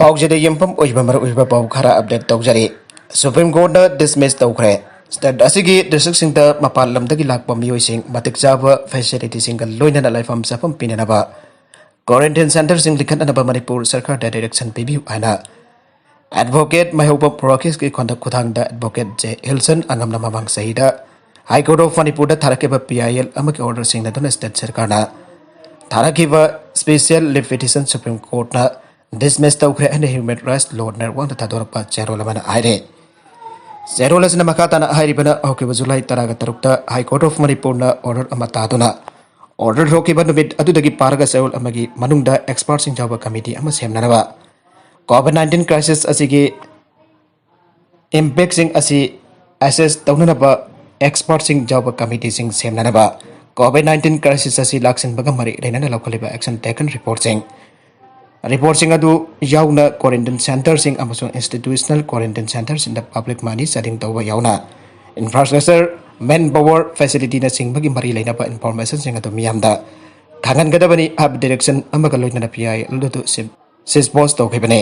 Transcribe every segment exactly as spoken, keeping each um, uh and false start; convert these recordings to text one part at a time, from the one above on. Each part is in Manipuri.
ꯄꯥꯎꯖꯦꯗ ꯌꯨꯝꯐꯝ ꯑꯣꯏꯕ ꯃꯔꯨꯑꯣꯏꯕ ꯄꯥꯎ ꯈꯔ ꯑꯞꯗꯦꯠ ꯇꯧꯖꯔꯤ꯫ ꯁꯨꯄ꯭ꯔꯤꯝ ꯀꯣꯔꯠꯅ ꯗꯤꯁꯃꯤꯁ ꯇꯧꯈ꯭ꯔꯦ ꯁ꯭ꯇꯦꯠ ꯑꯁꯤꯒꯤ ꯗꯤꯁꯇ꯭ꯔꯤꯛꯁꯤꯡꯗ ꯃꯄꯥꯟ ꯂꯝꯗꯒꯤ ꯂꯥꯛꯄ ꯃꯤꯑꯣꯏꯁꯤꯡ ꯃꯇꯤꯛ ꯆꯥꯕ ꯐꯦꯁꯤꯂꯤꯇꯤꯁꯤꯡꯒ ꯂꯣꯏꯅꯅ ꯂꯩꯐꯝ ꯆꯥꯐꯝ ꯄꯤꯅꯅꯕ ꯀ꯭ꯋꯥꯔꯦꯟꯇꯤꯟ ꯁꯦꯟꯇꯔꯁꯤꯡ ꯂꯤꯡꯈꯠꯅꯅꯕ ꯃꯅꯤꯄꯨꯔ ꯁꯔꯀꯥꯔꯗ ꯗꯥꯏꯔꯦꯛꯁꯟ ꯄꯤꯕꯤꯌꯨ ꯍꯥꯏꯅ ꯑꯦꯗꯚꯣꯀꯦꯠ ꯃꯥꯏꯍꯧꯕꯝ ꯄ꯭ꯔꯣꯀꯤꯁꯀꯤ ꯈꯣꯟꯊ- ꯈꯨꯠꯊꯥꯡꯗ ꯑꯦꯗꯚꯣꯀꯦꯠ ꯖꯦ ꯍꯤꯜꯁꯟ ꯑꯉꯝꯅ ꯃꯃꯥꯡ ꯆꯍꯤꯗ ꯍꯥꯏ ꯀꯣꯔꯠ ꯑꯣꯐ ꯃꯅꯤꯄꯨꯔꯗ ꯊꯥꯔꯛꯈꯤꯕ ꯄꯤ ꯑꯥꯏ ꯑꯦꯜ ꯑꯃꯒꯤ ꯑꯣꯔꯗꯔ ꯁꯤꯡꯅꯗꯨꯅ ꯁ꯭ꯇꯦꯠ ꯁꯔꯀꯥꯔꯅ ꯊꯥꯔꯛꯈꯤꯕ ꯁ꯭ꯄꯦꯁꯤꯌꯦꯜ ꯂꯤꯞ ꯄꯤꯇꯤꯁꯟ ꯁꯨꯄ꯭ꯔꯤꯝ ꯀꯣꯔꯠꯅ ꯗꯤꯁꯃꯤꯁ ꯇꯧꯈ꯭ꯔꯦ ꯍꯥꯏꯅ ꯍ꯭ꯌꯨꯃꯦꯟ ꯔꯥꯏꯠꯁ ꯂꯣ ꯅꯦꯠꯋꯥꯔꯛꯅ ꯊꯥꯗꯣꯔꯛꯄ ꯆꯦꯔꯣꯜ ꯑꯃꯅ ꯍꯥꯏꯔꯦ꯫ ꯆꯦꯔꯣꯜ ꯑꯁꯤꯅ ꯃꯈꯥ ꯇꯥꯅ ꯍꯥꯏꯔꯤꯕꯅ ꯍꯧꯈꯤꯕ ꯖꯨꯂꯥꯏ ꯇꯔꯥꯒ ꯇꯔꯨꯛꯇ ꯍꯥꯏ ꯀꯣꯔꯠ ꯑꯣꯐ ꯃꯅꯤꯄꯨꯔꯅ ꯑꯣꯔꯗꯔ ꯑꯃ ꯇꯥꯗꯨꯅ ꯑꯣꯔꯗꯔ ꯊꯣꯛꯈꯤꯕ ꯅꯨꯃꯤꯠ ꯑꯗꯨꯗꯒꯤ ꯄꯥꯔꯒ ꯆꯌꯣꯜ ꯑꯃꯒꯤ ꯃꯅꯨꯡꯗ ꯑꯦꯛꯁꯄꯥꯔꯠꯁꯤꯡ ꯌꯥꯎꯕ ꯀꯃꯤꯇꯤ ꯑꯃ ꯁꯦꯝꯅꯅꯕ ꯀꯣꯚꯤꯗ ꯅꯥꯏꯟꯇꯤꯟ ꯀ꯭ꯔꯥꯏꯁꯤꯁ ꯑꯁꯤꯒꯤ ꯏꯝꯄꯦꯛꯁꯤꯡ ꯑꯁꯤ ꯑꯦꯁꯦꯁ ꯇꯧꯅꯅꯕ ꯑꯦꯛꯁꯄꯥꯔꯠꯁꯤꯡ ꯌꯥꯎꯕ ꯀꯃꯤꯇꯤꯁꯤꯡ ꯁꯦꯝꯅꯅꯕ ꯀꯣꯚꯤꯗ ꯅꯥꯏꯟꯇꯤꯟ ꯀ꯭ꯔꯥꯏꯁꯤꯁ ꯑꯁꯤ ꯂꯥꯛꯁꯤꯟꯕꯒ ꯃꯔꯤ ꯂꯩꯅꯅ ꯂꯧꯈꯠꯂꯤꯕ ꯑꯦꯛꯁꯟ ꯇꯦꯀꯟ ꯔꯤꯄꯣꯔꯠꯁꯤꯡ ꯔꯤꯄꯣꯔꯠꯁꯤꯡ ꯑꯗꯨ ꯌꯥꯎꯅ ꯀ꯭ꯋꯥꯔꯦꯟꯇꯤꯟ ꯁꯦꯟꯇꯔꯁꯤꯡ ꯑꯃꯁꯨꯡ ꯏꯟꯁꯇꯤꯇ꯭ꯌꯨꯁꯅꯦꯜ ꯀ꯭ꯋꯥꯔꯦꯟꯇꯤꯟ ꯁꯦꯟꯇꯔꯁꯤꯡꯗ ꯄꯕ꯭ꯂꯤꯛ ꯃꯅꯤ ꯆꯥꯗꯤꯡ ꯇꯧꯕ ꯌꯥꯎꯅ ꯏꯟꯐ꯭ꯔꯥꯁ꯭ꯇ꯭ꯔꯛꯆꯔ, ꯃꯦꯟ ꯄꯥꯋꯔ, ꯐꯦꯁꯤꯂꯤꯇꯤꯅꯆꯤꯡꯕꯒꯤ ꯃꯔꯤ ꯂꯩꯅꯕ ꯏꯟꯐꯣꯔꯃꯦꯁꯟꯁꯤꯡ ꯑꯗꯨ ꯃꯤꯌꯥꯝꯗ ꯈꯪꯍꯟꯒꯗꯕꯅꯤ ꯍꯥꯏꯕ ꯗꯥꯏꯔꯦꯛꯁꯟ ꯑꯃꯒ ꯂꯣꯏꯅꯅ ꯄꯤ ꯑꯥꯏ ꯑꯦꯜ ꯑꯗꯨ ꯁꯤꯁꯄꯣꯁ ꯇꯧꯈꯤꯕꯅꯤ꯫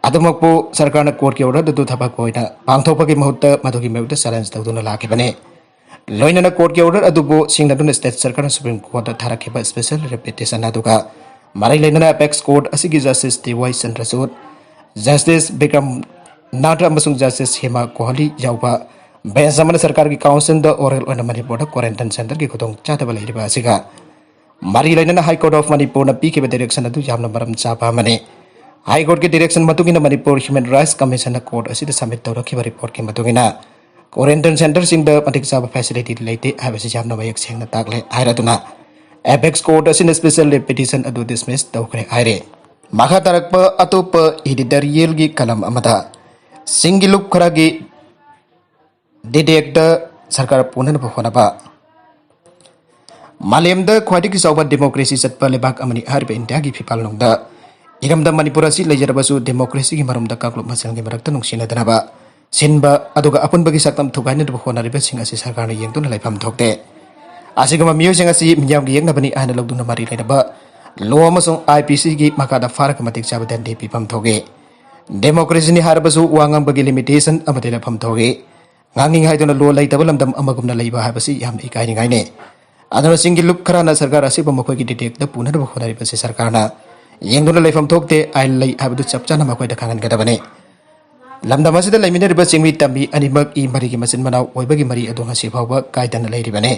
ꯑꯗꯨꯃꯛꯄꯨ ꯁꯔꯀꯥꯔꯅ ꯀꯣꯔꯠꯀꯤ ꯑꯣꯔꯗꯔ ꯑꯗꯨ ꯊꯕꯛ ꯑꯣꯏꯅ ꯄꯥꯡꯊꯣꯛꯄꯒꯤ ꯃꯍꯨꯠꯇ ꯃꯗꯨꯒꯤ ꯃꯥꯌꯣꯛꯇ ꯆꯦꯂꯦꯟꯖ ꯇꯧꯗꯨꯅ ꯂꯥꯛꯈꯤꯕꯅꯤ꯫ ꯂꯣꯏꯅꯅ ꯀꯣꯔꯠꯀꯤ ꯑꯣꯔꯗꯔ ꯑꯗꯨꯕꯨ ꯁꯤꯡꯅꯗꯨꯅ ꯁ꯭ꯇꯦꯠ ꯁꯔꯀꯥꯔꯅ ꯁꯨꯄ꯭ꯔꯤꯝ ꯀꯣꯔꯠꯇ ꯊꯥꯔꯛꯈꯤꯕ ꯁ꯭ꯄꯦꯁꯤꯌꯦꯜ ꯂꯤꯞ ꯄꯤꯇꯤꯁꯟ ꯑꯗꯨꯒ ꯃꯔꯤ ꯂꯩꯅꯅ ꯑꯦꯄꯦꯛꯁ ꯀꯣꯔꯠ ꯑꯁꯤꯒꯤ ꯖꯁꯇꯤꯁ ꯗꯤ ꯋꯥꯏ ꯆꯟꯗ꯭ꯔꯆꯨꯗ, ꯖꯁꯇꯤꯁ ꯕꯤꯀ꯭ꯔꯝ ꯅꯥꯊ ꯑꯃꯁꯨꯡ ꯖꯁꯇꯤꯁ ꯍꯦꯃꯥ ꯀꯣꯍꯂꯤ ꯌꯥꯎꯕ ꯕꯦꯟꯆ ꯑꯃꯅ ꯁꯔꯀꯥꯔꯒꯤ ꯀꯥꯎꯟꯁꯤꯜꯗ ꯑꯣꯔꯦꯜ ꯑꯣꯏꯅ ꯃꯅꯤꯄꯨꯔꯗ ꯀ꯭ꯋꯥꯔꯦꯟꯇꯥꯏꯟ ꯁꯦꯟꯇꯔꯒꯤ ꯈꯨꯗꯣꯡꯆꯥꯗꯕ ꯂꯩꯔꯤꯕ ꯑꯁꯤꯒ ꯃꯔꯤ ꯂꯩꯅꯅ ꯍꯥꯏ ꯀꯣꯔꯠ ꯑꯣꯐ ꯃꯅꯤꯄꯨꯔꯅ ꯄꯤꯈꯤꯕ ꯗꯥꯏꯔꯦꯛꯁꯟ ꯑꯗꯨ ꯌꯥꯝꯅ ꯃꯔꯝ ꯆꯥꯕ ꯑꯃꯅꯤ꯫ ꯍꯥꯏ ꯀꯣꯔꯠꯀꯤ ꯗꯥꯏꯔꯦꯛꯁꯟ ꯃꯇꯨꯡ ꯏꯟꯅ ꯃꯅꯤꯄꯨꯔ ꯍ꯭ꯌꯨꯃꯦꯟ ꯔꯥꯏꯠꯁ ꯀꯃꯤꯁꯟꯅ ꯀꯣꯔꯠ ꯑꯁꯤꯗ ꯁꯕꯃꯤꯠ ꯇꯧꯔꯛꯈꯤꯕ ꯔꯤꯄꯣꯔꯠꯀꯤ ꯃꯇꯨꯡ ꯏꯟꯅ ꯀ꯭ꯋꯥꯔꯦꯟꯇꯥꯏꯟ ꯁꯦꯟꯇꯔꯁꯤꯡꯗ ꯃꯇꯤꯛ ꯆꯥꯕ ꯐꯦꯁꯤꯂꯤꯇꯤ ꯂꯩꯇꯦ ꯍꯥꯏꯕꯁꯤ ꯌꯥꯝꯅ ꯃꯌꯦꯛ ꯁꯦꯡꯅ ꯇꯥꯛꯂꯦ ꯍꯥꯏꯔꯗꯨꯅ ꯑꯦꯄꯦꯛꯁ ꯀꯣꯔꯠ ꯑꯁꯤꯅ ꯁ꯭ꯄꯦꯁꯤꯌꯦꯜ ꯂꯤꯞ ꯄꯤꯇꯤꯁꯟ ꯑꯗꯨ ꯗꯤꯁꯃꯤꯁ ꯇꯧꯈ꯭ꯔꯦ ꯍꯥꯏꯔꯦ꯫ ꯃꯈꯥ ꯇꯥꯔꯛꯄ ꯑꯇꯣꯞꯄ ꯏꯗꯤꯇꯣꯔꯤꯌꯦꯜꯒꯤ ꯀꯂꯝ ꯑꯃꯗ ꯆꯤꯡꯒꯤ ꯂꯨꯞ ꯈꯔꯒꯤ ꯗꯤꯗꯦꯛꯇ ꯁꯔꯀꯥꯔ ꯄꯨꯅꯅꯕ ꯍꯣꯠꯅꯕ꯫ ꯃꯥꯂꯦꯝꯗ ꯈ꯭ꯋꯥꯏꯗꯒꯤ ꯆꯥꯎꯕ ꯗꯦꯃꯣꯀ꯭ꯔꯦꯁꯤ ꯆꯠꯄ ꯂꯩꯕꯥꯛ ꯑꯃꯅꯤ ꯍꯥꯏꯔꯤꯕ ꯏꯟꯗꯤꯌꯥꯒꯤ ꯐꯤꯐꯥꯜꯅꯨꯡꯗ ꯏꯔꯝꯗꯝ ꯃꯅꯤꯄꯨꯔ ꯑꯁꯤ ꯂꯩꯖꯔꯕꯁꯨ ꯗꯦꯃꯣꯀ꯭ꯔꯦꯁꯤꯒꯤ ꯃꯔꯨꯝꯗ ꯀꯥꯡꯂꯨꯞ ꯃꯁꯦꯜꯒꯤ ꯃꯔꯛꯇ ꯅꯨꯡꯁꯤꯅꯗꯅꯕ ꯁꯤꯟꯕ ꯑꯗꯨꯒ ꯑꯄꯨꯟꯕꯒꯤ ꯁꯛꯇꯝ ꯊꯨꯒꯥꯏꯅꯅꯕ ꯍꯣꯠꯅꯔꯤꯕꯁꯤꯡ ꯑꯁꯤ ꯁꯔꯀꯥꯔꯅ ꯌꯦꯡꯗꯨꯅ ꯂꯩꯐꯝ ꯊꯣꯛꯇꯦ꯫ ꯑꯁꯤꯒꯨꯝꯕ ꯃꯤꯑꯣꯏꯁꯤꯡ ꯑꯁꯤ ꯃꯤꯌꯥꯝꯒꯤ ꯌꯦꯛꯅꯕꯅꯤ ꯍꯥꯏꯅ ꯂꯧꯗꯨꯅ ꯃꯔꯤ ꯂꯩꯅꯕ ꯂꯣ ꯑꯃꯁꯨꯡ ꯑꯥꯏ ꯄꯤ ꯁꯤꯒꯤ ꯃꯈꯥꯗ ꯐꯥꯔꯒ ꯃꯇꯤꯛ ꯆꯥꯕ ꯗꯟꯗꯤ ꯄꯤꯐꯝ ꯊꯣꯛꯏ꯫ ꯗꯦꯃꯣꯀ꯭ꯔꯦꯁꯤꯅꯤ ꯍꯥꯏꯔꯕꯁꯨ ꯋꯥ ꯉꯥꯡꯕꯒꯤ ꯂꯤꯃꯤꯇꯦꯁꯟ ꯑꯃꯗꯤ ꯂꯩꯐꯝ ꯊꯣꯛꯏ꯫ ꯉꯥꯡꯅꯤꯡ ꯍꯥꯏꯗꯨꯅ ꯂꯣ ꯂꯩꯇꯕ ꯂꯝꯗꯝ ꯑꯃꯒꯨꯝꯅ ꯂꯩꯕ ꯍꯥꯏꯕꯁꯤ ꯌꯥꯝꯅ ꯏꯀꯥꯏꯅꯤꯡꯉꯥꯏꯅꯤ꯫ ꯑꯗꯨꯅ ꯆꯤꯡꯒꯤ ꯂꯨꯞ ꯈꯔꯅ ꯁꯔꯀꯥꯔ ꯑꯁꯤꯕꯨ ꯃꯈꯣꯏꯒꯤ ꯗꯤꯇꯦꯛꯇ ꯄꯨꯅꯅꯕ ꯍꯣꯠꯅꯔꯤꯕꯁꯤ ꯁꯔꯀꯥꯔꯅ ꯌꯦꯡꯗꯨꯅ ꯂꯩꯐꯝ ꯊꯣꯛꯇꯦ꯫ ꯑꯥꯏꯟ ꯂꯩ ꯍꯥꯏꯕꯗꯨ ꯆꯞ ꯆꯥꯅ ꯃꯈꯣꯏꯗ ꯈꯪꯍꯟꯒꯗꯕꯅꯤ꯫ ꯂꯝꯗꯝ ꯑꯁꯤꯗ ꯂꯩꯃꯤꯟꯅꯔꯤꯕ ꯆꯤꯡꯃꯤ ꯇꯝꯃꯤ ꯑꯅꯤꯃꯛ ꯏ ꯃꯔꯤꯒꯤ ꯃꯆꯤꯟ ꯃꯅꯥꯎ ꯑꯣꯏꯕꯒꯤ ꯃꯔꯤ ꯑꯗꯨ ꯉꯁꯤ ꯐꯥꯎꯕ ꯀꯥꯏꯗꯅ ꯂꯩꯔꯤꯕꯅꯤ꯫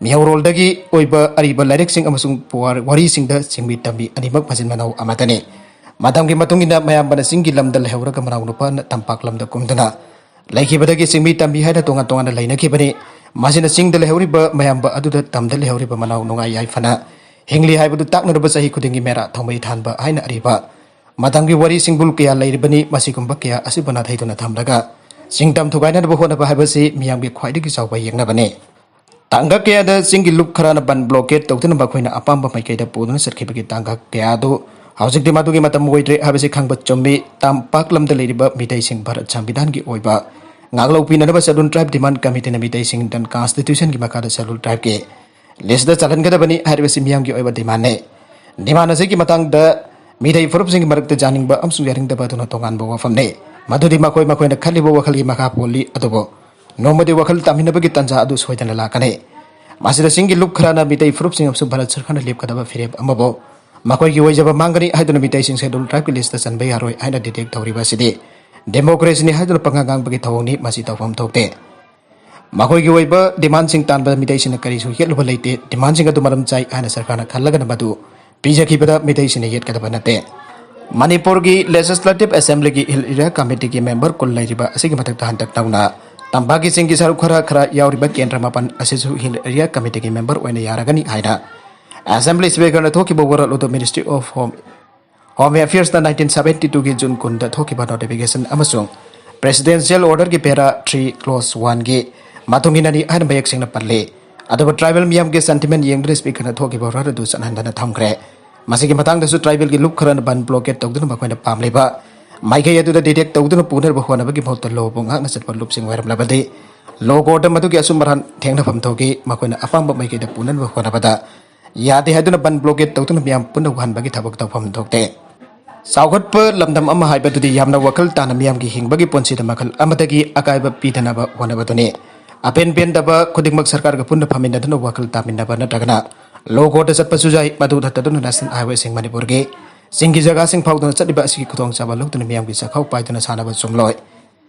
ꯃꯤꯍꯧꯔꯣꯜꯗꯒꯤ ꯑꯣꯏꯕ ꯑꯔꯤꯕ ꯂꯥꯏꯔꯤꯛꯁꯤꯡ ꯑꯃꯁꯨꯡ ꯄꯨꯋꯥꯔ ꯋꯥꯔꯤꯁꯤꯡꯗ ꯆꯤꯡꯃꯤ ꯇꯝꯃꯤ ꯑꯅꯤꯃꯛ ꯃꯆꯤꯟ ꯃꯅꯥꯎ ꯑꯃꯠꯇꯅꯤ꯫ ꯃꯇꯝꯒꯤ ꯃꯇꯨꯡ ꯏꯟꯅ ꯃꯌꯥꯝꯕꯅ ꯆꯤꯡꯒꯤ ꯂꯝꯗ ꯂꯩꯍꯧꯔꯒ ꯃꯅꯥꯎ ꯅꯨꯄꯥꯅ ꯇꯝꯄꯥꯛ ꯂꯝꯗ ꯀꯨꯝꯗꯨꯅ ꯂꯩꯈꯤꯕꯗꯒꯤ ꯆꯤꯡꯃꯤ ꯇꯝꯃꯤ ꯍꯥꯏꯅ ꯇꯣꯉꯥꯟ ꯇꯣꯉꯥꯟꯅ ꯂꯩꯅꯈꯤꯕꯅꯤ꯫ ꯃꯁꯤꯅ ꯆꯤꯡꯗ ꯂꯩꯍꯧꯔꯤꯕ ꯃꯌꯥꯝꯕ ꯑꯗꯨꯗ ꯇꯝꯗ ꯂꯩꯍꯧꯔꯤꯕ ꯃꯅꯥꯎ ꯅꯨꯡꯉꯥꯏ ꯌꯥꯏꯐꯅ ꯍꯤꯡꯂꯤ ꯍꯥꯏꯕꯗꯨ ꯇꯥꯛꯅꯅꯕ ꯆꯍꯤ ꯈꯨꯗꯤꯡꯒꯤ ꯃꯦꯔꯥ ꯊꯧꯃꯩ ꯊꯥꯟꯕ ꯍꯥꯏꯅ ꯑꯔꯤꯕ ꯃꯇꯝꯒꯤ ꯋꯥꯔꯤ ꯁꯤꯡꯕꯨꯜ ꯀꯌꯥ ꯂꯩꯔꯤꯕꯅꯤ꯫ ꯃꯁꯤꯒꯨꯝꯕ ꯀꯌꯥ ꯑꯁꯤꯕꯨ ꯅꯥꯊꯩꯗꯨꯅ ꯊꯝꯂꯒ ꯆꯤꯡꯗꯝ ꯊꯨꯒꯥꯏꯅꯅꯕ ꯍꯣꯠꯅꯕ ꯍꯥꯏꯕꯁꯤ ꯃꯤꯌꯥꯝꯒꯤ ꯈ꯭ꯋꯥꯏꯗꯒꯤ ꯆꯥꯎꯕ ꯌꯦꯛꯅꯕꯅꯤ꯫ ꯇꯥꯡꯀꯛ ꯀꯌꯥꯗ ꯆꯤꯡꯒꯤ ꯂꯨꯞ ꯈꯔꯅ ꯕꯟ ꯕ꯭ꯂꯣꯀꯦꯠ ꯇꯧꯗꯨꯅ ꯃꯈꯣꯏꯅ ꯑꯄꯥꯝꯕ ꯃꯥꯏꯀꯩꯗ ꯄꯨꯗꯨꯅ ꯆꯠꯈꯤꯕꯒꯤ ꯇꯥꯡꯀꯛ ꯀꯌꯥ ꯑꯗꯨ ꯍꯧꯖꯤꯛꯇꯤ ꯃꯗꯨꯒꯤ ꯃꯇꯝ ꯑꯣꯏꯗ꯭ꯔꯦ ꯍꯥꯏꯕꯁꯤ ꯈꯪꯕ ꯆꯨꯝꯃꯤ꯫ ꯇꯝꯄꯥꯛ ꯂꯝꯗ ꯂꯩꯔꯤꯕ ꯃꯤꯇꯩꯁꯤꯡ ꯚꯥꯔꯠ ꯁꯪꯕꯤꯙꯥꯟꯒꯤ ꯑꯣꯏꯕ ꯉꯥꯛꯂꯧ ꯄꯤꯅꯅꯕ ꯁꯦꯗꯨꯜ ꯇ꯭ꯔꯥꯏꯕ ꯗꯤꯃꯥꯟ ꯀꯃꯤꯇꯤꯅ ꯃꯤꯇꯩꯁꯤꯡ ꯏꯟꯗꯤꯌꯟ ꯀꯟꯁꯇꯤꯇ꯭ꯌꯨꯁꯟꯒꯤ ꯃꯈꯥꯗ ꯁꯦꯗꯨꯜ ꯇ꯭ꯔꯥꯏꯕꯀꯤ ꯂꯤꯁꯇ ꯆꯜꯍꯟꯒꯗꯕꯅꯤ ꯍꯥꯏꯔꯤꯕꯁꯤ ꯃꯤꯌꯥꯝꯒꯤ ꯑꯣꯏꯕ ꯗꯤꯃꯥꯟꯅꯤ꯫ ꯗꯤꯃꯥꯟ ꯑꯁꯤꯒꯤ ꯃꯇꯥꯡꯗ ꯃꯤꯇꯩ ꯐꯨꯔꯨꯞꯁꯤꯡꯒꯤ ꯃꯔꯛꯇ ꯌꯥꯅꯤꯡꯕ ꯑꯃꯁꯨꯡ ꯌꯥꯅꯤꯡꯗꯕ ꯑꯗꯨꯅ ꯇꯣꯉꯥꯟꯕ ꯋꯥꯐꯝꯅꯤ꯫ ꯃꯗꯨꯗꯤ ꯃꯈꯣꯏ ꯃꯈꯣꯏꯅ ꯈꯜꯂꯤꯕ ꯋꯥꯈꯜꯒꯤ ꯃꯈꯥ ꯄꯣꯜꯂꯤ꯫ ꯑꯗꯨꯕꯨ ꯅꯣꯡꯃꯗꯤ ꯋꯥꯈꯜ ꯇꯥꯃꯤꯟꯅꯕꯒꯤ ꯇꯥꯟꯖꯥ ꯑꯗꯨ ꯁꯣꯏꯗꯅ ꯂꯥꯛꯀꯅꯤ꯫ ꯃꯁꯤꯗ ꯆꯤꯡꯒꯤ ꯂꯨꯞ ꯈꯔꯅ ꯃꯤꯇꯩ ꯐꯨꯔꯨꯞꯁꯤꯡ ꯑꯃꯁꯨꯡ ꯚꯥꯔꯠ ꯁꯔꯀꯥꯔꯅ ꯂꯦꯞꯀꯗꯕ ꯐꯤꯔꯦꯞ ꯑꯃꯕꯨ ꯃꯈꯣꯏꯒꯤ ꯑꯣꯏꯖꯕ ꯃꯥꯡꯒꯅꯤ ꯍꯥꯏꯗꯨꯅ ꯃꯤꯇꯩꯁꯤꯡ ꯁꯦꯗꯨꯜ ꯇ꯭ꯔꯥꯏꯕꯀꯤ ꯂꯤꯁꯇ ꯆꯟꯕ ꯌꯥꯔꯣꯏ ꯍꯥꯏꯅ ꯗꯤꯇꯦꯛ ꯇꯧꯔꯤꯕ ꯑꯁꯤꯗꯤ ꯗꯦꯃꯣꯀ꯭ꯔꯦꯁꯤꯅꯤ ꯍꯥꯏꯗꯨꯅ ꯄꯪꯉꯥꯡ ꯉꯥꯡꯕꯒꯤ ꯊꯧꯑꯣꯡꯅꯤ꯫ ꯃꯁꯤ ꯇꯧꯐꯝ ꯊꯣꯛꯇꯦ꯫ ꯃꯈꯣꯏꯒꯤ ꯑꯣꯏꯕ ꯗꯤꯃꯥꯟꯁꯤꯡ ꯇꯥꯟꯕꯗ ꯃꯤꯇꯩꯁꯤꯡꯅ ꯀꯔꯤꯁꯨ ꯌꯦꯠꯂꯨꯕ ꯂꯩꯇꯦ꯫ ꯗꯤꯃꯥꯟꯁꯤꯡ ꯑꯗꯨ ꯃꯔꯝ ꯆꯥꯏ ꯍꯥꯏꯅ ꯁꯔꯀꯥꯔꯅ ꯈꯜꯂꯒꯅ ꯃꯗꯨ ꯄꯤꯖꯈꯤꯕꯗ ꯃꯤꯇꯩꯁꯤꯡꯅ ꯌꯦꯠꯀꯗꯕ ꯅꯠꯇꯦ꯫ ꯃꯅꯤꯄꯨꯔꯒꯤ ꯂꯦꯖꯤꯁꯂꯦꯇꯤꯚ ꯑꯦꯁꯦꯝꯕ꯭ꯂꯤꯒꯤ ꯍꯤꯜ ꯑꯦꯔꯤꯌꯥ ꯀꯃꯤꯇꯤꯒꯤ ꯃꯦꯝꯕꯔ ꯀꯨꯟ ꯂꯩꯔꯤꯕ ꯑꯁꯤꯒꯤ ꯃꯊꯛꯇ ꯍꯟꯗꯛ ꯅꯧꯅ ꯇꯝꯄꯥꯛꯀꯤ ꯆꯤꯡꯒꯤ ꯁꯔꯨꯛ ꯈꯔ ꯈꯔ ꯌꯥꯎꯔꯤꯕ ꯀꯦꯟꯗ꯭ꯔ ꯃꯥꯄꯟ ꯑꯁꯤꯁꯨ ꯍꯤꯜ ꯑꯦꯔꯤꯌꯥ ꯀꯃꯤꯇꯤꯒꯤ ꯃꯦꯝꯕꯔ ꯑꯣꯏꯅ ꯌꯥꯔꯒꯅꯤ ꯍꯥꯏꯅ ꯑꯦꯁꯦꯝꯕ꯭ꯂꯤ ꯁ꯭ꯄꯤꯀꯔꯅ ꯊꯣꯛꯈꯤꯕ ꯋꯥꯔꯣꯜ ꯑꯗꯨ ꯃꯤꯅꯤꯁꯇ꯭ꯔꯤ ꯑꯣꯐ ꯍꯣꯝ ꯍꯣꯝ ꯑꯦꯐꯤꯌꯔꯁꯅ ꯅꯥꯏꯟꯇꯤꯟ ꯁꯚꯦꯟꯇꯤ ꯇꯨꯒꯤ ꯖꯨꯟ ꯀꯨꯟꯗ ꯊꯣꯛꯈꯤꯕ ꯅꯣꯇꯤꯐꯤꯀꯦꯁꯟ ꯑꯃꯁꯨꯡ ꯄ꯭ꯔꯦꯁꯤꯗꯦꯟꯁꯤꯌꯦꯜ ꯑꯣꯔꯗꯔꯒꯤ ꯄꯦꯔꯥ ꯊ꯭ꯔꯤ ꯀ꯭ꯂꯣꯁ ꯋꯥꯟꯒꯤ ꯃꯇꯨꯡ ꯏꯟꯅꯅꯤ ꯍꯥꯏꯅ ꯃꯌꯦꯛ ꯁꯦꯡꯅ ꯄꯜꯂꯤ꯫ ꯑꯗꯨꯕꯨ ꯇ꯭ꯔꯥꯏꯕꯦꯜ ꯃꯤꯌꯥꯝꯒꯤ ꯁꯦꯟꯇꯤꯃꯦꯟ ꯌꯦꯡꯗꯨꯅ ꯁ꯭ꯄꯤꯀꯔꯅ ꯊꯣꯛꯈꯤꯕ ꯑꯣꯔꯗꯔ ꯑꯗꯨ ꯆꯠꯍꯟꯗꯅ ꯊꯝꯈ꯭ꯔꯦ꯫ ꯃꯁꯤꯒꯤ ꯃꯇꯥꯡꯗꯁꯨ ꯇ꯭ꯔꯥꯏꯕꯦꯜꯒꯤ ꯂꯨꯞ ꯈꯔꯅ ꯕꯟ ꯕ꯭ꯂꯣꯀꯦꯠ ꯇꯧꯗꯨꯅ ꯃꯈꯣꯏꯅ ꯄꯥꯝꯂꯤꯕ ꯃꯥꯏꯀꯩ ꯑꯗꯨꯗ ꯗꯤꯇꯦꯛ ꯇꯧꯗꯨꯅ ꯄꯨꯅꯅꯕ ꯍꯣꯠꯅꯕꯒꯤ ꯃꯍꯨꯠꯇ ꯂꯣꯕꯨ ꯉꯥꯛꯅ ꯆꯠꯄ ꯂꯨꯞꯁꯤꯡ ꯑꯣꯏꯔꯝꯂꯕꯗꯤ ꯂꯣ ꯀꯣꯔꯠꯇ ꯃꯗꯨꯒꯤ ꯑꯆꯨꯝ ꯑꯔꯥꯟ ꯊꯦꯡꯅꯐꯝ ꯊꯣꯛꯏ꯫ ꯃꯈꯣꯏꯅ ꯑꯄꯥꯝꯕ ꯃꯥꯏꯀꯩꯗ ꯄꯨꯅꯅꯕ ꯍꯣꯠꯅꯕꯗ ꯌꯥꯗꯦ ꯍꯥꯏꯗꯨꯅ ꯕꯟ ꯕ꯭ꯂꯣꯀꯦꯠ ꯇꯧꯗꯨꯅ ꯃꯤꯌꯥꯝ ꯄꯨꯟꯅ ꯋꯥꯍꯟꯕꯒꯤ ꯊꯕꯛ ꯇꯧꯐꯝ ꯊꯣꯛꯇꯦ꯫ ꯆꯥꯎꯈꯠꯄ ꯂꯝꯗꯝ ꯑꯃ ꯍꯥꯏꯕꯗꯨꯗꯤ ꯌꯥꯝꯅ ꯋꯥꯈꯜ ꯇꯥꯅ ꯃꯤꯌꯥꯝꯒꯤ ꯍꯤꯡꯕꯒꯤ ꯄꯨꯟꯁꯤꯗ ꯃꯈꯜ ꯑꯃꯗꯒꯤ ꯑꯀꯥꯏꯕ ꯄꯤꯗꯅꯕ ꯍꯣꯠꯅꯕꯗꯨꯅꯤ꯫ ꯑꯄꯦꯟ ꯄꯦꯟꯗꯕ ꯈꯨꯗꯤꯡꯃꯛ ꯁꯔꯀꯥꯔꯒ ꯄꯨꯟꯅ ꯐꯝꯃꯤꯟꯅꯗꯨꯅ ꯋꯥꯈꯜ ꯇꯥꯃꯤꯟꯅꯕ ꯅꯠꯇ꯭ꯔꯒꯅ ꯂꯣ ꯀꯣꯔꯠꯇ ꯆꯠꯄꯁꯨ ꯌꯥꯏ꯫ ꯃꯗꯨ ꯅꯠꯇꯗꯨꯅ ꯅꯦꯁꯅꯦꯜ ꯍꯥꯏꯋꯦꯁꯤꯡ ꯃꯅꯤꯄꯨꯔꯒꯤ ꯆꯤꯡꯒꯤ ꯖꯒꯥꯁꯤꯡ ꯐꯥꯎꯗꯨꯅ ꯆꯠꯂꯤꯕ ꯑꯁꯤꯒꯤ ꯈꯨꯗꯣꯡꯆꯥꯕ ꯂꯧꯗꯨꯅ ꯃꯤꯌꯥꯝꯒꯤ ꯆꯥꯛꯈꯥꯎ ꯄꯥꯏꯗꯨꯅ ꯁꯥꯟꯅꯕ ꯆꯨꯝꯂꯣꯏ꯫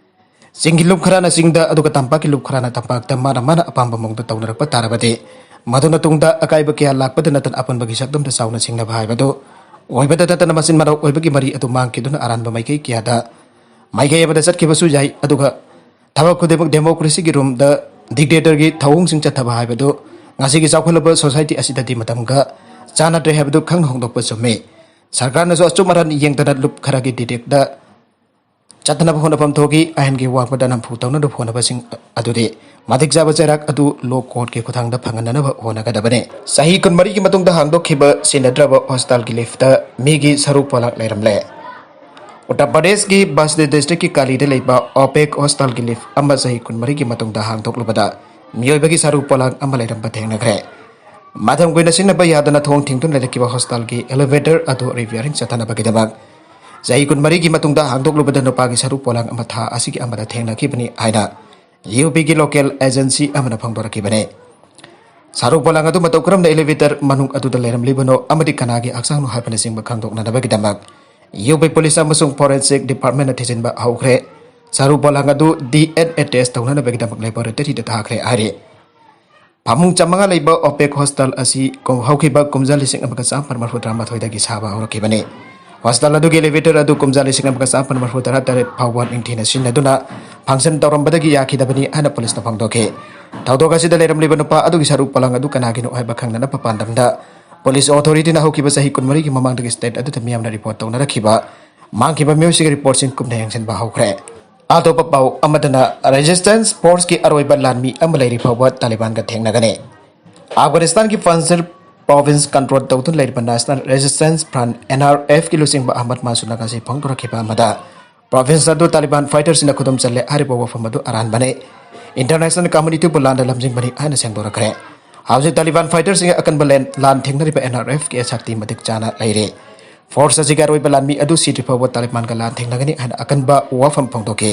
ꯆꯤꯡꯒꯤ ꯂꯨꯞ ꯈꯔꯅ ꯆꯤꯡꯗ, ꯑꯗꯨꯒ ꯇꯝꯄꯥꯛꯀꯤ ꯂꯨꯞ ꯈꯔꯅ ꯇꯝꯄꯥꯛꯇ ꯃꯥꯅ ꯃꯥꯅ ꯑꯄꯥꯝꯕ ꯃꯑꯣꯡꯗ ꯇꯧꯅꯔꯛꯄ ꯇꯥꯔꯕꯗꯤ, ꯃꯗꯨꯅ ꯇꯨꯡꯗ ꯑꯀꯥꯏꯕ ꯀꯌꯥ ꯂꯥꯛꯄꯗ ꯅꯠꯇꯅ ꯑꯄꯨꯟꯕꯒꯤ ꯁꯛꯇꯝꯗ ꯆꯥꯎꯅ ꯁꯤꯡꯅꯕ ꯍꯥꯏꯕꯗꯨ ꯑꯣꯏꯕꯗ ꯅꯠꯇꯅ ꯃꯆꯤꯟ ꯃꯅꯥꯎ ꯑꯣꯏꯕꯒꯤ ꯃꯔꯤ ꯑꯗꯨ ꯃꯥꯡꯈꯤꯗꯨꯅ ꯑꯔꯥꯟꯕ ꯃꯥꯏꯀꯩ ꯀꯌꯥꯗ ꯃꯥꯏꯀꯩ ꯑꯃꯗ ꯆꯠꯈꯤꯕꯁꯨ ꯌꯥꯏ꯫ ꯑꯗꯨꯒ ꯊꯕꯛ ꯈꯨꯗꯤꯡꯃꯛ ꯗꯦꯃꯣꯀ꯭ꯔꯦꯁꯤꯒꯤ ꯔꯨꯝꯗ ꯗꯤꯛꯇꯦꯇꯔꯒꯤ ꯊꯧꯑꯣꯡꯁꯤꯡ ꯆꯠꯊꯕ ꯍꯥꯏꯕꯗꯨ ꯉꯁꯤꯒꯤ ꯆꯥꯎꯈꯠꯂꯕ ꯁꯣꯁꯥꯏꯇꯤ ꯑꯁꯤꯗꯗꯤ ꯃꯇꯝꯒ ꯆꯥꯟꯅꯗ꯭ꯔꯦ ꯍꯥꯏꯕꯗꯨ ꯈꯪꯅ ꯍꯣꯡꯗꯣꯛꯄ ꯆꯨꯝꯃꯤ꯫ ꯁꯔꯀꯥꯔꯅꯁꯨ ꯑꯆꯨꯝ ꯑꯔꯥꯟ ꯌꯦꯡꯗꯅ ꯂꯨꯞ ꯈꯔꯒꯤ ꯗꯤꯔꯦꯛꯇ ꯆꯠꯇꯅꯕ ꯍꯣꯠꯅꯐꯝ ꯊꯣꯛꯈꯤ꯫ ꯑꯍꯟꯒꯤ ꯋꯥꯡꯃꯗ ꯅꯝꯐꯨ ꯇꯧꯅꯅꯕ ꯍꯣꯠꯅꯕꯁꯤꯡ ꯑꯗꯨꯗꯤ ꯃꯇꯤꯛ ꯆꯥꯕ ꯆꯩꯔꯥꯛ ꯑꯗꯨ ꯂꯣ ꯀꯣꯔꯠꯀꯤ ꯈꯨꯠꯊꯥꯡꯗ ꯐꯪꯍꯟꯅꯅꯕ ꯍꯣꯠꯅꯒꯗꯕꯅꯤ꯫ ꯆꯍꯤ ꯀꯨꯟꯃꯔꯤꯒꯤ ꯃꯇꯨꯡꯗ ꯍꯥꯡꯗꯣꯛꯈꯤꯕ ꯁꯤꯟꯅꯗ꯭ꯔꯕ ꯍꯣꯁꯇꯥꯜꯒꯤ ꯂꯤꯐꯇ ꯃꯤꯒꯤ ꯁꯔꯨ ꯄꯣꯂꯥꯡ ꯂꯩꯔꯝꯂꯦ꯫ ꯎꯠꯇꯔ ꯄ꯭ꯔꯗꯦꯁꯀꯤ ꯕꯁꯇꯤ ꯗꯤꯁꯇ꯭ꯔꯤꯛꯀꯤ ꯀꯥꯂꯤꯗ ꯂꯩꯕ ꯑꯣꯄꯦꯛ ꯍꯣꯁꯇꯥꯜꯒꯤ ꯂꯤꯐ ꯑꯃ ꯆꯍꯤ ꯀꯨꯟꯃꯔꯤꯒꯤ ꯃꯇꯨꯡꯗ ꯍꯥꯡꯗꯣꯛꯂꯨꯕꯗ ꯃꯤꯑꯣꯏꯕꯒꯤ ꯁꯔꯨ ꯄꯣꯂꯥꯡ ꯑꯃ ꯂꯩꯔꯝꯕ ꯊꯦꯡꯅꯈ꯭ꯔꯦ꯫ ꯃꯇꯝ ꯀꯨꯏꯅ ꯁꯤꯖꯤꯟꯅꯕ ꯌꯥꯗꯅ ꯊꯣꯡ ꯊꯤꯡꯗꯨꯅ ꯂꯩꯔꯛꯈꯤꯕ ꯍꯣꯁꯇꯥꯜꯒꯤ ꯑꯦꯂꯤꯚꯦꯇꯔ ꯑꯗꯨ ꯔꯤꯄꯤꯌꯥꯔꯤꯡ ꯆꯠꯊꯅꯕꯒꯤꯗꯃꯛ ꯆꯍꯤ ꯀꯨꯟꯃꯔꯤꯒꯤ ꯃꯇꯨꯡꯗ ꯍꯥꯡꯗꯣꯛꯂꯨꯕꯗ ꯅꯨꯄꯥꯒꯤ ꯁꯔꯨ ꯄꯣꯂꯥꯡ ꯑꯃ ꯊꯥ ꯑꯁꯤꯒꯤ ꯑꯃꯗ ꯊꯦꯡꯅꯈꯤꯕꯅꯤ ꯍꯥꯏꯅ ꯌꯨ ꯄꯤꯒꯤ ꯂꯣꯀꯦꯜ ꯑꯦꯖꯦꯟꯁꯤ ꯑꯃꯅ ꯐꯣꯡꯗꯣꯔꯛꯈꯤꯕꯅꯤ꯫ ꯁꯔꯨ ꯄꯣꯂꯥꯡ ꯑꯗꯨ ꯃꯇꯧ ꯀꯔꯝꯅ ꯑꯦꯂꯤꯚꯦꯇꯔ ꯃꯅꯨꯡ ꯑꯗꯨꯗ ꯂꯩꯔꯝꯂꯤꯕꯅꯣ ꯑꯃꯗꯤ ꯀꯅꯥꯒꯤ ꯍꯛꯆꯥꯡꯅꯣ ꯍꯥꯏꯕꯅꯆꯤꯡꯕ ꯈꯪꯗꯣꯛꯅꯅꯕꯒꯤꯗꯃꯛ ꯌꯨ ꯄꯤ ꯄꯨꯂꯤꯁ ꯑꯃꯁꯨꯡ ꯐꯣꯔꯦꯟꯁꯤꯛ ꯗꯤꯄꯥꯔꯠꯃꯦꯟꯅ ꯊꯤꯖꯤꯟꯕ ꯍꯧꯈ꯭ꯔꯦ꯫ ꯁꯔꯨ ꯄꯣꯂꯥꯡ ꯑꯗꯨ ꯗꯤ ꯑꯦꯟ ꯑꯦ ꯇꯦꯁ ꯇꯧꯅꯅꯕꯒꯤꯗꯃꯛ ꯂꯦꯕꯣꯔꯦꯇꯔꯤꯗ ꯊꯥꯈ꯭ꯔꯦ ꯍꯥꯏꯔꯤ꯫ ꯐꯃꯨꯡ ꯆꯥꯃꯉꯥ ꯂꯩꯕ ꯑꯣꯄꯦꯛ ꯍꯣꯁꯇꯦꯜ ꯑꯁꯤ ꯀꯨꯝ-, ꯍꯧꯈꯤꯕ ꯀꯨꯝꯖꯥ ꯂꯤꯁꯤꯡ ꯑꯃꯒ ꯆꯥꯃꯥꯄꯟ ꯃꯔꯤꯐꯨ ꯇꯔꯥꯃꯥꯊꯣꯏꯗꯒꯤ ꯁꯥꯕ ꯍꯧꯔꯛꯈꯤꯕꯅꯤ꯫ ꯍꯣꯁꯇꯦꯜ ꯑꯗꯨꯒꯤ ꯑꯦꯂꯤꯚꯦꯇꯔ ꯑꯗꯨ ꯀꯨꯝꯖꯥ ꯂꯤꯁꯤꯡ ꯑꯃꯒ ꯆꯥꯃꯥꯄꯟ ꯃꯔꯤꯐꯨ ꯇꯔꯥ ꯇꯔꯦꯠ ꯐꯥꯎꯕ ꯅꯤꯡꯊꯤꯅ ꯁꯤꯖꯤꯟꯅꯗꯨꯅ ꯐꯪꯁꯟ ꯇꯧꯔꯝꯕꯗꯒꯤ ꯌꯥꯈꯤꯗꯕꯅꯤ ꯍꯥꯏꯅ ꯄꯨꯂꯤꯁꯅ ꯐꯣꯡꯗꯣꯛꯈꯤ꯫ ꯊꯧꯗꯣꯛ ꯑꯁꯤꯗ ꯂꯩꯔꯝꯂꯤꯕ ꯅꯨꯄꯥ ꯑꯗꯨꯒꯤ ꯁꯔꯨ ꯄꯣꯂꯥꯡ ꯑꯗꯨ ꯀꯅꯥꯒꯤꯅꯣ ꯍꯥꯏꯕ ꯈꯪꯅꯅꯕ ꯄꯥꯟꯗꯝꯗ ꯄꯨꯂꯤꯁ ꯑꯣꯊꯣꯔꯤꯇꯤꯅ ꯍꯧꯈꯤꯕ ꯆꯍꯤ ꯀꯨꯟꯃꯔꯤꯒꯤ ꯃꯃꯥꯡꯗꯒꯤ ꯁ꯭ꯇꯦꯠ ꯑꯗꯨꯗ ꯃꯤꯌꯥꯝꯅ ꯔꯤꯄꯣꯔꯠ ꯇꯧꯅꯔꯛꯈꯤꯕ ꯃꯥꯡꯈꯤꯕ ꯃꯤꯑꯣꯏꯁꯤꯡꯒꯤ ꯔꯤꯄꯣꯔꯠꯁꯤꯡ ꯀꯨꯞꯅ ꯌꯦꯡꯁꯤꯟꯕ ꯍꯧꯈ꯭ꯔꯦ꯫ ꯑꯇꯣꯞꯄ ꯄꯥꯎ ꯑꯃꯗꯅ, ꯔꯦꯖꯤꯁꯇꯦꯟꯁ ꯐꯣꯔꯁꯀꯤ ꯑꯔꯣꯏꯕ ꯂꯥꯟꯃꯤ ꯑꯃ ꯂꯩꯔꯤ ꯐꯥꯎꯕ ꯇꯥꯂꯤꯕꯥꯟꯒ ꯊꯦꯡꯅꯒꯅꯤ꯫ ꯑꯐꯒꯥꯅꯤꯁꯇꯥꯟꯒꯤ ꯄꯟꯖꯥꯕ ꯄ꯭ꯔꯣꯚꯤꯟꯁ ꯀꯟꯇ꯭ꯔꯣꯜ ꯇꯧꯗꯨꯅ ꯂꯩꯔꯤꯕ national resistance front, N R ꯑꯦꯐꯀꯤ ꯂꯨꯆꯤꯡꯕ ꯑꯍꯃꯗ ꯃꯥꯟꯁꯨꯔꯅ ꯉꯁꯤ ꯐꯣꯡꯗꯣꯔꯛꯈꯤꯕ ꯑꯃꯗ, ꯄ꯭ꯔꯣꯚꯤꯟꯁ ꯑꯗꯨ ꯇꯥꯂꯤꯕꯥꯟ ꯐꯥꯏꯇꯔꯁꯤꯡꯅ ꯈꯨꯗꯨꯝ ꯆꯜꯂꯦ꯫ ꯍꯥꯏꯔꯤꯕ ꯋꯥꯐꯝ ꯑꯗꯨ ꯑꯔꯥꯟꯕꯅꯤ꯫ ꯏꯟꯇꯔꯅꯦꯁꯅꯦꯜ ꯀꯝꯃꯨꯅꯤꯇꯤꯕꯨ ꯂꯥꯟꯅ ꯂꯝꯖꯤꯡꯕꯅꯤ ꯍꯥꯏꯅ ꯁꯦꯡꯗꯣꯔꯛꯈ꯭ꯔꯦ꯫ ꯍꯧꯖꯤꯛ ꯇꯥꯂꯤꯕꯥꯟ ꯐꯥꯏꯇꯔꯁꯤꯡꯒ ꯑꯀꯟꯕ ꯂꯦꯟ-, ꯂꯥꯟ ꯊꯦꯡꯅꯔꯤꯕ ꯑꯦꯟ ꯑꯥꯔ ꯑꯦꯐꯀꯤ ꯁꯛꯇꯤ ꯃꯇꯤꯛ ꯆꯥꯅ ꯂꯩꯔꯦ꯫ ꯐꯣꯔꯁ ꯑꯁꯤꯒꯤ ꯑꯔꯣꯏꯕ ꯂꯥꯟꯃꯤ ꯑꯗꯨ ꯁꯤꯗ꯭ꯔꯤ ꯐꯥꯎꯕ ꯇꯥꯂꯤꯕꯥꯟꯒ ꯂꯥꯟ ꯊꯦꯡꯅꯒꯅꯤ ꯍꯥꯏꯅ ꯑꯀꯟꯕ ꯋꯥꯐꯝ ꯐꯣꯡꯗꯣꯛꯈꯤ꯫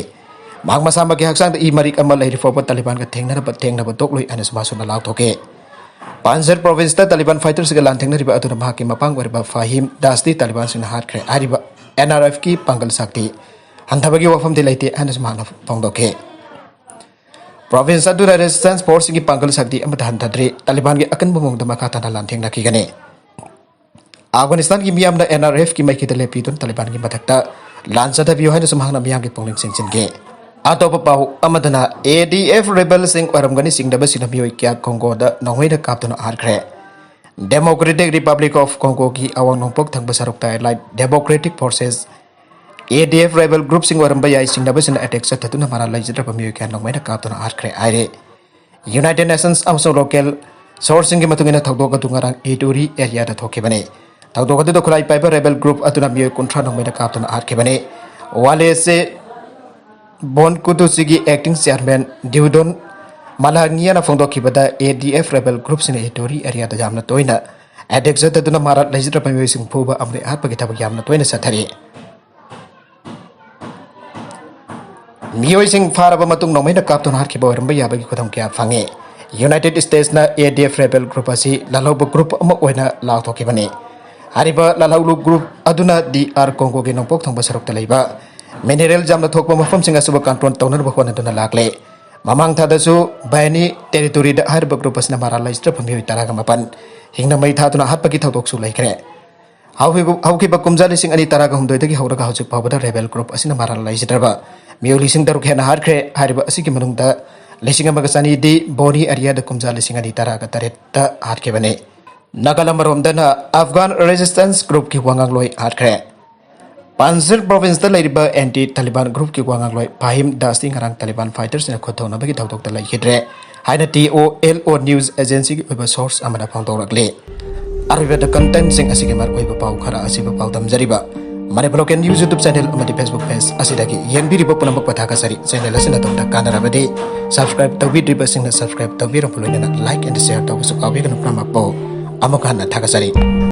ꯃꯍꯥꯛ ꯃꯁꯥꯃꯛꯀꯤ ꯍꯛꯆꯥꯡꯗ ꯏ ꯃꯔꯤꯛ ꯑꯃ ꯂꯩꯔꯤ ꯐꯥꯎꯕ ꯇꯥꯂꯤꯕꯥꯟꯒ ꯊꯦꯡꯅꯅꯕ ꯊꯦꯡꯅꯕ ꯇꯣꯛꯂꯣꯏ ꯍꯥꯏꯅꯁꯨ ꯃꯍꯥꯛꯁꯨ ꯂꯥꯎꯊꯣꯛꯈꯤ꯫ ꯄꯥꯟꯖꯔ ꯄ꯭ꯔꯣꯚꯤꯟꯁꯇ ꯇꯥꯂꯤꯕꯥꯟ ꯐꯥꯏꯇꯔꯁꯤꯡꯒ ꯂꯥꯟ ꯊꯦꯡꯅꯔꯤꯕ ꯑꯗꯨꯅ ꯃꯍꯥꯛꯀꯤ ꯃꯄꯥꯡ ꯑꯣꯏꯔꯤꯕ ꯐꯥꯍꯤꯝ ꯗꯥꯁꯇꯤ ꯇꯥꯂꯤꯕꯥꯟꯁꯤꯡꯅ ꯍꯥꯠꯈ꯭ꯔꯦ꯫ ꯍꯥꯏꯔꯤꯕ ꯑꯦꯟ ꯑꯥꯔ ꯑꯦꯐꯀꯤ ꯄꯥꯡꯒꯜ ꯁꯛꯇꯤ ꯍꯟꯊꯕꯒꯤ ꯋꯥꯐꯝꯗꯤ ꯂꯩꯇꯦ ꯍꯥꯏꯅꯁꯨ ꯃꯍꯥꯛꯅ ꯐꯣꯡꯗꯣꯛꯈꯤ꯫ ꯄ꯭ꯔꯣꯚꯤꯟꯁ ꯑꯗꯨꯗ ꯔꯦꯁꯤꯁꯇꯦꯟꯁ ꯐꯣꯔꯁꯁꯤꯡꯒꯤ ꯄꯥꯡꯒꯜ ꯁꯛꯇꯤ ꯑꯃꯠꯇ ꯍꯟꯊꯗ꯭ꯔꯤ꯫ ꯇꯥꯂꯤꯕꯥꯟꯒꯤ ꯑꯀꯟꯕ ꯃꯑꯣꯡꯗ ꯃꯈꯥ ꯇꯥꯅ ꯂꯥꯟꯊꯦꯡꯅꯈꯤꯒꯅꯤ꯫ ꯑꯐꯒꯥꯅꯤꯁꯇꯥꯟꯒꯤ ꯃꯤꯌꯥꯝꯅ ꯑꯦꯟ ꯑꯥꯔ ꯑꯦꯐꯀꯤ ꯃꯥꯏꯀꯩꯗ ꯂꯦꯞꯄꯤꯗꯨꯅ ꯇꯥꯂꯤꯕꯥꯟꯒꯤ ꯃꯊꯛꯇ ꯂꯥꯟ ꯆꯠꯊꯕꯤꯌꯨ ꯍꯥꯏꯅꯁꯨ ꯃꯍꯥꯛꯅ ꯃꯤꯌꯥꯝꯒꯤ ꯄꯨꯛꯅꯤꯡ ꯆꯤꯡꯁꯤꯟꯈꯤ꯫ ꯑꯇꯣꯞꯄ ꯄꯥꯎ ꯑꯃꯗꯅ, ꯑꯦ ꯗꯤ ꯑꯦꯐ ꯔꯦꯕꯦꯜꯁꯤꯡ ꯑꯣꯏꯔꯝꯒꯅꯤ ꯆꯤꯡꯅꯕꯁꯤꯡꯅ ꯃꯤꯑꯣꯏ ꯀꯌꯥ ꯀꯣꯡꯒꯣꯗ ꯅꯣꯡꯃꯩꯅ ꯀꯥꯞꯇꯨꯅ ꯍꯥꯠꯈ꯭ꯔꯦ꯫ ꯗꯦꯃꯣꯀ꯭ꯔꯦꯇꯤꯛ ꯔꯤꯄꯕ꯭ꯂꯤꯛ ꯑꯣꯐ ꯀꯣꯡꯒꯣꯒꯤ ꯑꯋꯥꯡ ꯅꯣꯡꯄꯣꯛ ꯊꯪꯕ ꯁꯔꯨꯛꯇ ꯑꯦꯂꯥꯏꯠ ꯗꯦꯃꯣꯀ꯭ꯔꯦꯇꯤꯛ ꯐꯣꯔꯁꯦꯁ, ꯑꯦ ꯗꯤ ꯑꯦꯐ ꯔꯦꯕꯦꯜ ꯒ꯭ꯔꯨꯞꯁꯤꯡ ꯑꯣꯏꯔꯝꯕ ꯌꯥꯏ ꯆꯤꯡꯅꯕꯁꯤꯡꯅ ꯑꯦꯇꯦꯛ ꯆꯠꯊꯗꯨꯅ ꯃꯔꯥꯜ ꯂꯩꯖꯗ꯭ꯔꯕ ꯃꯤꯑꯣꯏ ꯀꯌꯥ ꯅꯣꯡꯃꯩꯅ ꯀꯥꯞꯇꯨꯅ ꯍꯥꯠꯈ꯭ꯔꯦ ꯍꯥꯏꯔꯦ꯫ ꯌꯨꯅꯥꯏꯇꯦꯗ ꯅꯦꯁꯟꯁ ꯑꯃꯁꯨꯡ ꯂꯣꯀꯦꯜ ꯁꯣꯔꯁꯁꯤꯡꯒꯤ ꯃꯇꯨꯡ ꯏꯟꯅ ꯊꯧꯗꯣꯛ ꯑꯗꯨ ꯉꯔꯥꯡ ꯏꯇꯨꯔꯤ ꯑꯦꯔꯤꯌꯥꯗ ꯊꯣꯛꯈꯤꯕꯅꯤ꯫ ꯊꯧꯗꯣꯛ ꯑꯗꯨꯗ ꯈꯨꯠꯂꯥꯏ ꯄꯥꯏꯕ ꯔꯦꯕꯦꯜ ꯒ꯭ꯔꯨꯞ ꯑꯗꯨꯅ ꯃꯤꯑꯣꯏ ꯀꯨꯟꯊ꯭ꯔꯥ ꯅꯣꯡꯃꯩꯅ ꯀꯥꯞꯇꯨꯅ ꯍꯥꯠꯈꯤꯕꯅꯤ꯫ ꯋꯥꯂꯦꯁꯦ ꯕꯣꯟꯀꯨꯇꯨꯁꯤꯒꯤ ꯑꯦꯛꯇꯤꯡ ꯆꯤꯌꯥꯔꯃꯦꯟ ꯗ꯭ꯌꯨꯗꯣꯟ ꯃꯂꯥꯉꯤꯌꯥꯅ ꯐꯣꯡꯗꯣꯛꯈꯤꯕꯗ, ꯑꯦ ꯗꯤ ꯑꯦꯐ ꯔꯦꯕꯦꯜ ꯒ꯭ꯔꯨꯞꯁꯤꯡꯅ ꯏꯇꯨꯔꯤ ꯑꯦꯔꯤꯌꯥꯗ ꯌꯥꯝꯅ ꯇꯣꯏꯅ ꯑꯦꯇꯦꯛ ꯆꯠꯊꯗꯨꯅ ꯃꯔꯥꯜ ꯂꯩꯖꯗ꯭ꯔꯕ ꯃꯤꯑꯣꯏꯁꯤꯡ ꯐꯨꯕ ꯑꯃꯗꯤ ꯍꯥꯠꯄꯒꯤ ꯊꯕꯛ ꯌꯥꯝꯅ ꯇꯣꯏꯅ ꯆꯠꯊꯔꯤ꯫ ꯃꯤꯑꯣꯏꯁꯤꯡ ꯐꯥꯔꯕ ꯃꯇꯨꯡ ꯅꯣꯡꯃꯩꯅ ꯀꯥꯞꯇꯨꯅ ꯍꯥꯠꯈꯤꯕ ꯑꯣꯏꯔꯝꯕ ꯌꯥꯕꯒꯤ ꯈꯨꯗꯝ ꯀꯌꯥ ꯐꯪꯉꯤ꯫ ꯌꯨꯅꯥꯏꯇꯦꯗ ꯁ꯭ꯇꯦꯠꯁꯅ ꯑꯦ ꯗꯤ ꯑꯦꯐ ꯔꯦꯕꯦꯜ ꯒ꯭ꯔꯨꯞ ꯑꯁꯤ ꯂꯥꯜꯍꯧꯕ ꯒ꯭ꯔꯨꯞ ꯑꯃ ꯑꯣꯏꯅ ꯂꯥꯎꯊꯣꯛꯈꯤꯕꯅꯤ꯫ ꯍꯥꯏꯔꯤꯕ ꯂꯥꯜꯍꯧꯂꯨ ꯒ꯭ꯔꯨꯞ ꯑꯗꯨꯅ ꯗꯤ ꯑꯥꯔ ꯀꯣꯡꯒꯣꯒꯤ ꯅꯣꯡꯄꯣꯛ ꯊꯪꯕ ꯁꯔꯨꯛꯇ ꯂꯩꯕ ꯃꯤꯅꯔꯦꯜ ꯌꯥꯝꯅ ꯊꯣꯛꯄ ꯃꯐꯝꯁꯤꯡ ꯑꯁꯤꯕꯨ ꯀꯟꯇ꯭ꯔꯣꯜ ꯇꯧꯅꯅꯕ ꯍꯣꯠꯅꯗꯨꯅ ꯂꯥꯛꯂꯦ꯫ ꯃꯃꯥꯡ ꯊꯥꯗꯁꯨ ꯕꯥꯏꯅꯤ ꯇꯦꯔꯤꯇꯣꯔꯤꯗ ꯍꯥꯏꯔꯤꯕ ꯒ꯭ꯔꯨꯞ ꯑꯁꯤꯅ ꯃꯔꯥꯜ ꯂꯩꯖꯗ꯭ꯔꯕ ꯃꯤꯑꯣꯏ ꯇꯔꯥꯒ ꯃꯥꯄꯟ ꯍꯤꯡꯅ ꯃꯩ ꯊꯥꯗꯨꯅ ꯍꯥꯠꯄꯒꯤ ꯊꯧꯗꯣꯛꯁꯨ ꯂꯩꯈ꯭ꯔꯦ꯫ ꯍꯧꯈꯤꯕ ꯍꯧꯈꯤꯕ ꯀꯨꯝꯖꯥ ꯂꯤꯁꯤꯡ ꯑꯅꯤ ꯇꯔꯥꯒ ꯍꯨꯝꯗꯣꯏꯗꯒꯤ ꯍꯧꯔꯒ ꯍꯧꯖꯤꯛ ꯐꯥꯎꯕꯗ ꯔꯦꯕꯦꯜ ꯒ꯭ꯔꯨꯞ ꯑꯁꯤꯅ ꯃꯔꯥꯜ ꯂꯩꯖꯗ꯭ꯔꯕ ꯃꯤꯑꯣꯏ ꯂꯤꯁꯤꯡ ꯇꯔꯨꯛ ꯍꯦꯟꯅ ꯍꯥꯠꯈ꯭ꯔꯦ꯫ ꯍꯥꯏꯔꯤꯕ ꯑꯁꯤꯒꯤ ꯃꯅꯨꯡꯗ ꯂꯤꯁꯤꯡ ꯑꯃꯒ ꯆꯅꯤꯗꯤ ꯕꯣꯅꯤ ꯑꯦꯔꯤꯌꯥꯗ ꯀꯨꯝꯖꯥ ꯂꯤꯁꯤꯡ ꯑꯅꯤ ꯇꯔꯥꯒ ꯇꯔꯦꯠꯇ ꯍꯥꯠꯈꯤꯕꯅꯤ꯫ ꯅꯥꯒꯥꯂꯝ ꯑꯃꯔꯣꯝꯗꯅ ꯑꯐꯒꯥꯟ ꯔꯦꯁꯤꯁꯇꯦꯟꯁ ꯒ꯭ꯔꯨꯞꯀꯤ ꯋꯥꯉꯥꯡꯂꯣꯏ ꯍꯥꯠꯈ꯭ꯔꯦ꯫ ꯄꯥꯟꯖꯤꯔ ꯄ꯭ꯔꯣꯚꯤꯟꯁꯇ ꯂꯩꯔꯤꯕ ꯑꯦꯟꯇꯤ ꯇꯥꯂꯤꯕꯥꯟ ꯒ꯭ꯔꯨꯞꯀꯤ ꯋꯥꯉꯥꯡꯂꯣꯏ ꯐꯥꯍꯤꯝ ꯗꯥꯁꯇꯤ ꯉꯔꯥꯡ ꯇꯥꯂꯤꯕꯥꯟ ꯐꯥꯏꯇꯔꯁꯤꯡꯅ ꯈꯨꯠ ꯊꯧꯅꯕꯒꯤ ꯊꯧꯗꯣꯛꯇ ꯂꯩꯈꯤꯗ꯭ꯔꯦ ꯍꯥꯏꯅ ꯇꯤ ꯑꯣ ꯑꯦꯜ ꯑꯣ ꯅ꯭ꯌꯨꯁ ꯑꯦꯖꯦꯟꯁꯤꯒꯤ ꯑꯣꯏꯕ ꯁꯣꯔꯁ ꯑꯃꯅ ꯐꯣꯡꯗꯣꯔꯛꯂꯤ꯫ ꯑꯔꯣꯏꯕꯗ ꯀꯟꯇꯦꯟꯁꯤꯡ ꯑꯁꯤꯒꯤ ꯃꯔꯨꯑꯣꯏꯕ ꯄꯥꯎ ꯈꯔ ꯑꯁꯤꯕꯨ ꯄꯥꯎꯗꯝꯖꯔꯤꯕ Manipur local news YouTube channel ꯑꯃꯗꯤ ꯐꯦꯁꯕꯨꯛ ꯄꯦꯖ ꯑꯁꯤꯗꯒꯤ ꯌꯦꯡꯕꯤꯔꯤꯕ ꯄꯨꯝꯅꯃꯛꯄꯨ ꯊꯥꯒꯠꯆꯔꯤ꯫ ꯆꯦꯅꯦꯜ ꯑꯁꯤꯅ ꯑꯗꯣꯝꯗ ꯀꯥꯟꯅꯔꯕꯗꯤ ꯁꯕꯁꯀ꯭ꯔꯥꯏꯕ ꯇꯧꯕꯤꯗ꯭ꯔꯤꯕꯁꯤꯡꯅ ꯁꯕꯁꯀ꯭ꯔꯥꯏꯕ ꯇꯧꯕꯤꯔꯝꯕ ꯂꯣꯏꯅꯅ ꯂꯥꯏꯛ ꯑꯦꯟ ꯁꯦꯌꯔ ꯇꯧꯕꯁꯨ ꯀꯥꯎꯕꯤꯒꯅꯨ꯫ ꯄꯨꯝꯅꯃꯛꯄꯨ ꯑꯃꯨꯛ ꯍꯟꯅ ꯊꯥꯒꯠꯆꯔꯤ꯫